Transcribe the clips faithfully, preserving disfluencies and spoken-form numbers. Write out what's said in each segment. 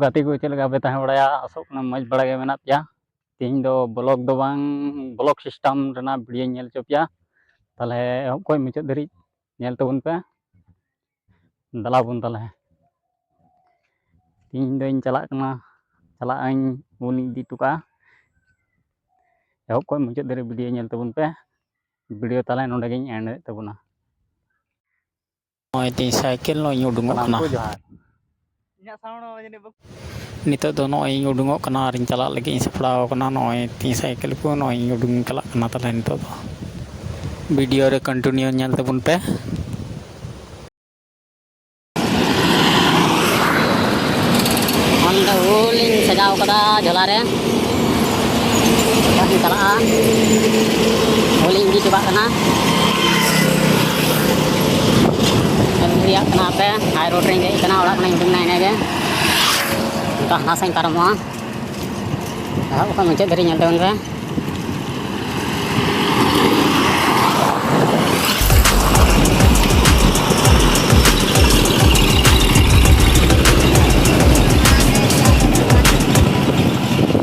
ᱜᱟᱛᱮ ᱠᱚ, ᱪᱮᱫ ᱞᱮᱠᱟ ᱯᱮ ᱛᱟᱦᱮᱸ ᱵᱟᱲᱟᱭᱟ? ᱟᱥᱚᱜ ᱠᱟᱱᱟ ᱢᱚᱡᱽ ᱵᱟᱲᱟ ᱜᱮ ᱢᱮᱱᱟᱜ ᱯᱮᱭᱟ᱾ ᱛᱮᱦᱮᱧ ᱫᱚ ᱵᱞᱚᱜ ᱫᱚ ᱵᱟᱝ, ᱵᱞᱚᱜ ᱥᱤᱥᱴᱮᱢ ᱨᱮᱱᱟᱜ ᱵᱷᱤᱰᱤᱭᱳᱧ ᱧᱮᱞ ᱦᱚᱪᱚ ᱯᱮᱭᱟ᱾ ᱛᱟᱦᱚᱞᱮ ᱮᱦᱚᱵ ᱠᱷᱚᱱ ᱢᱩᱪᱟᱹᱫ ᱫᱷᱟᱹᱨᱤᱡ ᱧᱮᱞ ᱛᱟᱵᱚᱱ ᱯᱮ᱾ ᱫᱮᱞᱟ ᱵᱚᱱ ᱛᱟᱦᱚᱞᱮ, ᱛᱮᱦᱮᱧ ᱫᱚᱧ ᱪᱟᱞᱟᱜ ᱠᱟᱱᱟ, ᱪᱟᱞᱟᱜ ᱟᱹᱧ, ᱵᱚᱱ ᱤᱫᱤ ᱦᱚᱴᱚ ᱠᱟᱜᱼᱟ᱾ ᱮᱦᱚᱵ ᱠᱷᱚᱱ ᱢᱩᱪᱟᱹᱫ ᱫᱷᱟᱹᱨᱤᱡ ᱵᱷᱤᱰᱤᱭᱳ ᱧᱮᱞ ᱛᱟᱵᱚᱱ ᱯᱮ᱾ ᱵᱷᱤᱰᱤᱭᱳ ᱛᱟᱦᱚᱞᱮ ᱱᱚᱰᱮ ᱜᱤᱧ ᱮᱱᱰ ᱮᱫ ᱛᱟᱵᱚᱱᱟ᱾ ᱱᱚᱜᱼᱚᱭ ᱛᱤᱧ ᱥᱟᱭᱠᱮᱞ ᱱᱚᱜᱼᱚᱭ ᱤᱧ ᱩᱰᱩᱝᱚᱜ ᱠᱟᱱᱟ᱾ ᱥᱟᱱᱟᱢ ᱠᱚ ᱡᱚᱦᱟᱨ᱾ ᱱᱤᱛᱚᱜ ᱫᱚ ᱱᱚᱜᱼᱚᱭ ᱤᱧ ᱩᱰᱩᱝᱚᱜ ᱠᱟᱱᱟ ᱟᱨᱤᱧ ᱪᱟᱞᱟᱜ ᱞᱟᱹᱜᱤᱫ ᱤᱧ ᱥᱟᱯᱲᱟᱣ ᱟᱠᱟᱱᱟ᱾ ᱱᱚᱜᱼᱚᱭ ᱛᱤᱧ ᱥᱟᱭᱠᱮᱞ ᱠᱚ, ᱱᱚᱜᱼᱚᱭ ᱤᱧ ᱩᱰᱩᱝ ᱤᱧ ᱪᱟᱞᱟᱜ ᱠᱟᱱᱟ᱾ ᱛᱟᱦᱚᱞᱮ ᱱᱤᱛᱚᱜ ᱫᱚ ᱵᱷᱤᱰᱤᱭᱳ ᱨᱮ ᱠᱚᱱᱴᱤᱱᱤᱭᱩ ᱧᱮᱞ ᱛᱟᱵᱚᱱ ᱯᱮ᱾ ᱚᱸᱰᱮ ᱩᱞ ᱤᱧ ᱥᱟᱡᱟᱣ ᱠᱟᱫᱟ ᱡᱷᱚᱞᱟ ᱨᱮ᱾ ᱚᱲᱟᱜ ᱤᱧ ᱪᱟᱞᱟᱜᱼᱟ᱾ ᱩᱞ ᱤᱧ ᱤᱫᱤ ᱦᱚᱴᱚ ᱠᱟᱜ ᱠᱟᱱᱟ᱾ ᱧᱮᱞ ᱫᱟᱲᱮᱭᱟᱜ ᱠᱟᱱᱟ ᱯᱮ, ᱦᱟᱭ ᱨᱳᱰ ᱨᱤᱧ ᱫᱮᱡ ᱠᱟᱱᱟ, ᱚᱲᱟᱜ ᱠᱷᱚᱱᱤᱧ ᱩᱰᱩᱠ ᱮᱱᱟ ᱤᱱᱟᱹᱜᱮ᱾ ᱚᱱᱠᱟ ᱦᱟᱱᱟ ᱥᱟᱧ ᱯᱟᱨᱚᱢᱚᱜᱼᱟ᱾ ᱮᱦᱚᱵ ᱠᱷᱚᱱ ᱢᱩᱪᱟᱹᱫ ᱫᱷᱟᱹᱨᱤᱡ ᱧᱮᱞ ᱛᱟᱵᱚᱱ ᱯᱮ᱾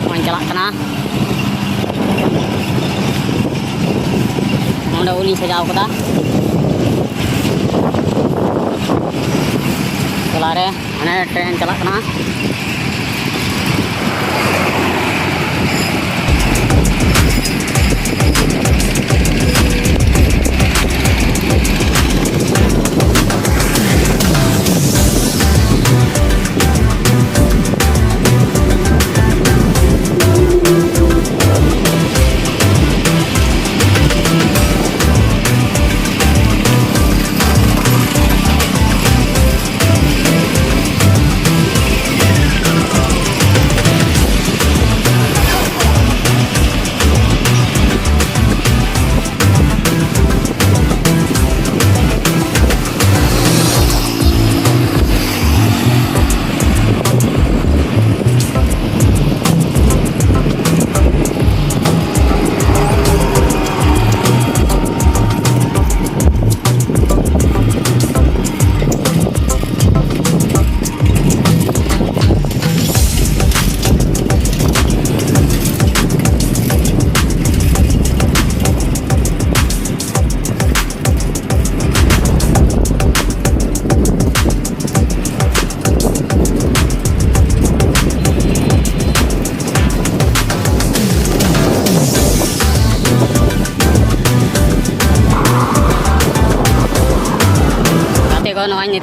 ᱱᱚᱜᱼᱚᱭ ᱪᱟᱞᱟᱜ ᱠᱟᱱᱟ᱾ ᱱᱚᱰᱮ ᱩᱞᱤᱧ ᱥᱟᱡᱟᱣ ᱠᱟᱫᱟ᱾ ᱴᱚᱞᱟ ᱨᱮ ᱦᱟᱱᱮ ᱴᱨᱮᱱ ᱪᱟᱞᱟᱜ ᱠᱟᱱᱟ᱾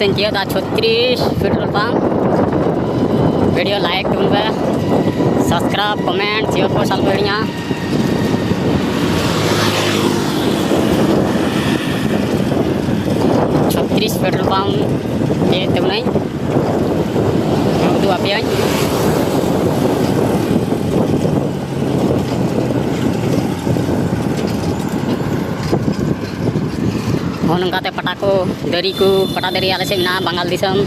ᱛᱮᱧ ᱛᱤᱭᱳᱜ ᱫᱟ ᱪᱷᱚᱛᱨᱤᱥ petrol pump᱾ Video like ᱛᱟᱵᱚᱱ ᱯᱮ, subscribe, comment, share ᱠᱚ ᱟᱞᱚ ᱯᱮ ᱦᱤᱲᱤᱧᱟ᱾ ᱪᱷᱚᱛᱨᱤᱥ petrol pump ᱛᱤᱭᱳᱜ ᱛᱟᱵᱚᱱᱟᱹᱧ, ᱩᱫᱩᱜ ᱟᱯᱮᱭᱟᱹᱧ᱾ ᱦᱚᱸ, ᱱᱚᱝᱠᱟᱛᱮ ᱯᱟᱴᱟ ᱠᱚ, ᱫᱟᱨᱮ ᱠᱚ, ᱯᱟᱴᱟ ᱫᱟᱨᱮ ᱟᱞᱮ ᱥᱮᱫ ᱢᱮᱱᱟᱜᱼᱟ, ᱵᱟᱝᱜᱟᱞ ᱫᱤᱥᱚᱢ᱾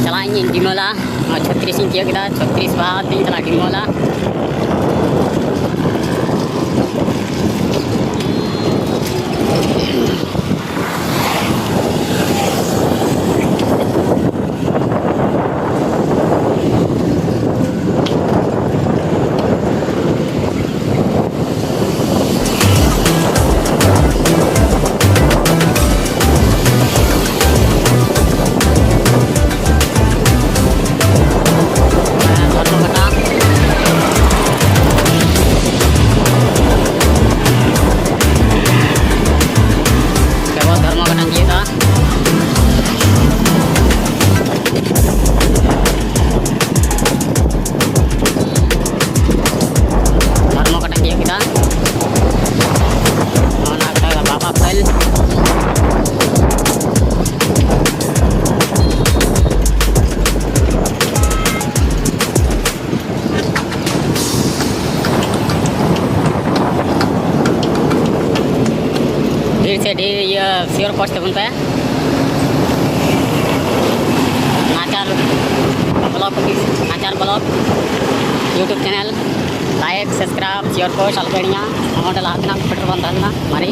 ᱪᱟᱞᱟᱜ ᱤᱧ ᱰᱤᱢᱟᱹᱞᱟ, ᱱᱚᱣᱟ ᱪᱷᱚᱛᱨᱤᱥ ᱤᱧ ᱛᱤᱭᱳᱜ ᱠᱮᱫᱟ, ᱪᱷᱚᱛᱨᱤᱥ ᱵᱟᱫ ᱤᱧ ᱪᱟᱞᱟᱜᱼᱟ ᱰᱤᱢᱟᱹᱞᱟ᱾ ᱠᱮᱵᱚᱞ ᱫᱷᱚᱨᱢᱚ ᱜᱷᱟᱴᱟᱧ ᱛᱤᱭᱳᱜ ᱫᱟ᱾ ᱫᱷᱚᱨᱢᱚ ᱜᱷᱟᱴᱟᱧ ᱛᱤᱭᱳᱜ ᱠᱮᱫᱟ᱾ ᱱᱚᱜᱼᱚ ᱱᱟ ᱠᱟᱱᱟ ᱵᱟᱵᱟ ᱯᱷᱟᱹᱞ᱾ ᱰᱷᱮᱨ ᱥᱮ ᱰᱷᱮᱨ ᱤᱭᱟᱹ share post ᱛᱟᱵᱚᱱ ᱯᱮ᱾ ᱱᱟᱪᱟᱨ vlog, ᱱᱟᱪᱟᱨ vlog YouTube channel like, subscribe, share post ᱟᱞᱚ ᱯᱮ ᱦᱤᱲᱤᱧᱟ᱾ ᱱᱚᱰᱮ ᱞᱟᱦᱟ ᱛᱮᱱᱟᱜ petrol pump ᱛᱟᱦᱮᱸ ᱞᱮᱱᱟ, ᱢᱟᱨᱮ᱾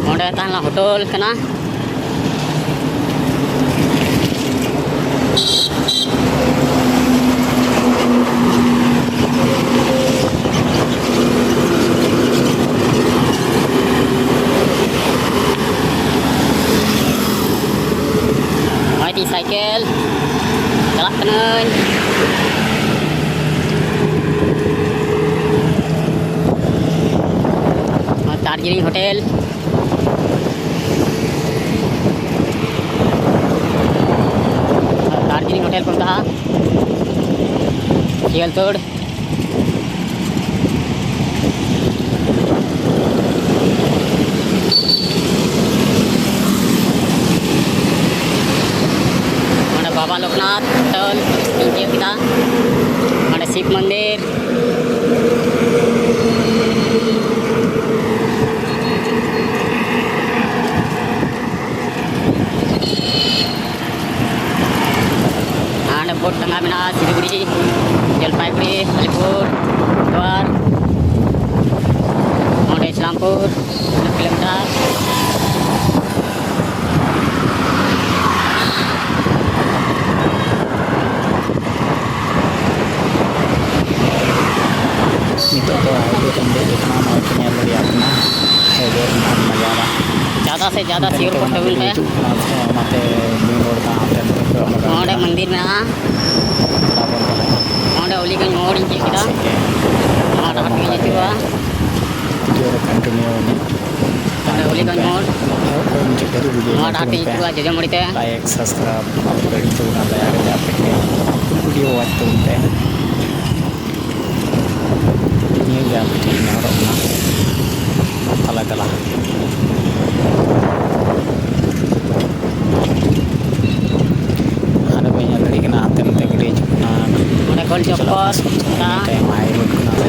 ᱱᱚᱰᱮ ᱛᱟᱦᱮᱸ ᱞᱮᱱᱟ ᱦᱳᱴᱮᱞ ᱠᱟᱱᱟ᱾ ᱱᱚᱜᱼᱚᱭ ᱛᱤᱧ ᱥᱟᱭᱠᱮᱞ, ᱪᱟᱞᱟᱜ ᱠᱟᱹᱱᱟᱹᱧ᱾ ᱱᱚᱜᱼᱚᱭ ᱫᱟᱨᱡᱤᱞᱤᱝ ᱦᱳᱴᱮᱞ᱾ ᱥᱤᱭᱟᱞᱛᱳᱲ᱾ ᱱᱚᱰᱮ ᱵᱟᱵᱟ ᱞᱳᱠᱱᱟᱛᱷ ᱴᱟᱹᱞ ᱤᱧ ᱛᱤᱭᱳᱜ ᱠᱮᱫᱟ᱾ ᱱᱚᱰᱮ ᱥᱤᱵ ᱢᱚᱱᱫᱤᱨ᱾ ᱦᱟᱸᱰᱮ ᱵᱳᱨᱰ ᱴᱟᱸᱜᱟᱣ ᱢᱮᱱᱟᱜᱼᱟ, ᱥᱤᱞᱤᱜᱩᱲᱤ, ᱡᱚᱞᱯᱟᱭᱜᱩᱲᱤ, ᱟᱞᱤᱯᱩᱨ ᱫᱩᱣᱟᱨ, ᱱᱚᱰᱮ ᱤᱥᱞᱟᱢᱯᱩᱨ, ᱛᱤᱱᱟᱹᱜ ᱠᱤᱞᱳᱢᱤᱴᱟᱨ᱾ ᱱᱤᱛᱚᱜ ᱫᱚ highway ᱨᱮᱧ ᱫᱮᱡ ᱟᱠᱟᱱᱟ, ᱱᱚᱜᱼᱚᱭ ᱯᱮ ᱧᱮᱞ ᱫᱟᱲᱮᱭᱟᱜ ᱠᱟᱱᱟ highway ᱨᱮᱱᱟᱜ ᱱᱟᱡᱟᱨᱟ᱾ ᱡᱟᱫᱟ ᱥᱮ ᱡᱟᱫᱟ ᱦᱟᱱᱛᱮ ᱥᱤᱭᱳᱨ ᱱᱟᱛᱮ ᱠᱚ ᱠᱷᱚᱱᱟᱜ ᱛᱟᱵᱚᱱ ᱜᱟᱹᱰᱤ ᱯᱮ᱾ ᱦᱤᱡᱩᱜ ᱠᱟᱱᱟ, ᱥᱮ ᱚᱱᱟᱛᱮ ᱵᱟᱹᱧ ᱨᱚᱲ ᱮᱫᱟ, ᱦᱟᱱᱛᱮ ᱱᱟᱛᱮ ᱠᱚᱭᱚᱜ ᱞᱟᱜᱟᱣ ᱱᱚᱰᱮ ᱠᱟᱱᱟ᱾ ᱢᱚᱱᱫᱤᱨ ᱢᱮᱱᱟᱜᱼᱟ᱾ ᱵᱟᱵᱚᱱ ᱨᱚᱲᱟ᱾ ᱱᱚᱰᱮ ᱩᱞᱤᱜᱚᱸᱡᱽ ᱢᱳᱲ ᱤᱧ ᱛᱤᱭᱳᱜ ᱞᱟᱦᱟ ᱠᱮᱫᱟ᱾ ᱥᱮᱫ ᱜᱮ᱾ ᱱᱚᱣᱟ ᱟᱨ ᱰᱟᱦᱟᱨ ᱛᱮ ᱱᱚᱝᱠᱟ ᱜᱮ ᱦᱤᱡᱩᱜᱼᱟ᱾ Video ᱨᱮ continue ᱱᱚᱰᱮ ᱩᱞᱤᱜᱚᱸᱡᱽ ᱢᱳᱲ᱾ ᱮᱦᱚᱵ ᱠᱷᱚᱱ ᱢᱩᱪᱟᱹᱫ ᱫᱷᱟᱹᱵᱤᱡ video ᱱᱚᱣᱟ ᱧᱮᱞ ᱰᱟᱦᱟᱨ ᱛᱮ ᱛᱟᱵᱚᱱ ᱯᱮ᱾ ᱦᱤᱡᱩᱜᱼᱟ ᱡᱚᱡᱚᱢᱩᱲᱤ ᱛᱮ᱾ Like, subscribe ᱟᱯᱮ ᱞᱟᱹᱜᱤᱫ ᱛᱟᱵᱚᱱᱟ, ᱫᱟᱭᱟ ᱠᱟᱛᱮ ᱟᱯᱮ ᱠᱚ full video watch ᱛᱟᱵᱚᱱ ᱯᱮ᱾ ᱱᱤᱭᱟᱹ ᱜᱮ ᱟᱯᱮ ᱴᱷᱮᱱ ᱱᱮᱦᱚᱨᱚᱜ ᱠᱟᱱᱟ, ᱛᱟᱞᱟ ᱛᱟᱞᱟ᱾ ᱟᱨ ᱵᱟᱹᱧ ᱧᱮᱞ ᱫᱟᱲᱮᱭᱟᱜ ᱠᱟᱱᱟ, ᱦᱟᱱᱛᱮ ᱱᱟᱛᱮ ᱜᱟᱹᱰᱤ ᱦᱤᱡᱩᱜ ᱠᱟᱱᱟ᱾ ᱱᱚᱰᱮ ᱜᱳᱞ ᱪᱚᱠᱠᱚᱨ ᱪᱟᱞᱟᱜ ᱠᱟᱱᱟ᱾ ᱫᱟᱜ᱾ Time high road ᱠᱟᱱᱟ ᱥᱮ?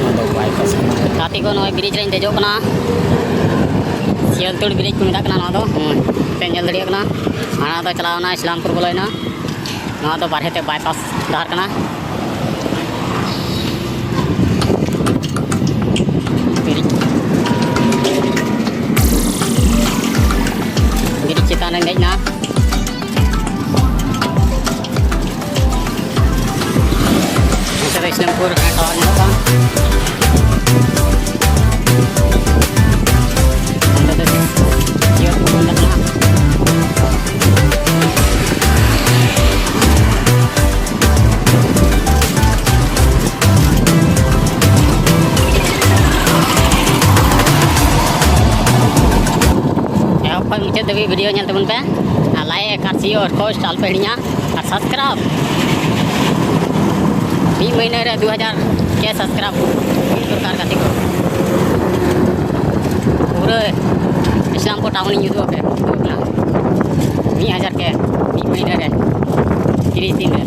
ᱱᱚᱣᱟ ᱫᱚ bypass ᱠᱟᱱᱟ᱾ ᱜᱟᱛᱮ ᱠᱚ, ᱱᱚᱜᱼᱚᱭ bridge ᱨᱮᱧ ᱫᱮᱡᱚᱜ ᱠᱟᱱᱟ᱾ ᱥᱤᱭᱟᱞᱛᱳᱲ bridge ᱠᱚ ᱢᱮᱛᱟᱜ ᱠᱟᱱᱟ ᱱᱚᱣᱟ ᱫᱚ᱾ ᱦᱩᱸ, ᱯᱮ ᱧᱮᱞ ᱫᱟᱲᱮᱭᱟᱜ ᱠᱟᱱᱟ, ᱦᱟᱱᱟ ᱫᱚ ᱪᱟᱞᱟᱣᱱᱟ ᱤᱥᱞᱟᱢᱯᱩᱨ ᱵᱚᱞᱚᱭᱮᱱᱟ᱾ ᱱᱚᱣᱟ ᱫᱚ ᱵᱟᱨᱦᱮ ᱛᱮ bypass ᱰᱟᱦᱟᱨ ᱠᱟᱱᱟ᱾ bridge, bridge ᱪᱮᱛᱟᱱ ᱨᱮᱧ ᱫᱮᱡ ᱮᱱᱟ᱾ ᱱᱚᱛᱮ ᱫᱚ ᱤᱥᱞᱟᱢᱯᱩᱨ ᱴᱟᱣᱟᱨ ᱧᱮᱞᱚᱜ ᱠᱟᱱᱟ᱾ ᱱᱚᱛᱮ ᱫᱚ ᱡᱤᱭᱳ ᱠᱚ ᱧᱮᱞᱚᱜ ᱠᱟᱱᱟ᱾ ᱮᱦᱚᱵ ᱠᱷᱚᱱ ᱢᱩᱪᱟᱹᱫ ᱫᱷᱟᱹᱵᱤᱡ video ᱧᱮᱞ ᱛᱟᱵᱚᱱ ᱯᱮ᱾ ᱟᱨ like ᱟᱨ share ᱠᱚ ᱟᱞᱚ ᱯᱮ ᱦᱤᱲᱤᱧᱟ᱾ ᱟᱨ subscribe᱾ ᱢᱤᱫ ᱢᱟᱹᱦᱱᱟᱹ ᱨᱮ ᱫᱩ ᱦᱟᱡᱟᱨ ᱠᱮ ᱥᱟᱵᱥᱠᱨᱟᱭᱤᱵ ᱦᱩᱭ ᱫᱚᱨᱠᱟᱨ ᱜᱟᱛᱮ ᱠᱚ᱾ ᱯᱩᱨᱟᱹ ᱤᱥᱞᱟᱢᱯᱩᱨ ᱴᱟᱣᱩᱱᱤᱧ ᱩᱫᱩᱜ ᱟᱯᱮ, ᱩᱫᱩᱜ ᱟᱯᱮ᱾ ᱢᱤᱫ ᱦᱟᱡᱟᱨ ᱠᱮ ᱢᱤᱫ ᱢᱟᱹᱦᱱᱟᱹ ᱨᱮ, ᱛᱤᱨᱤᱥ ᱫᱤᱱ ᱨᱮ᱾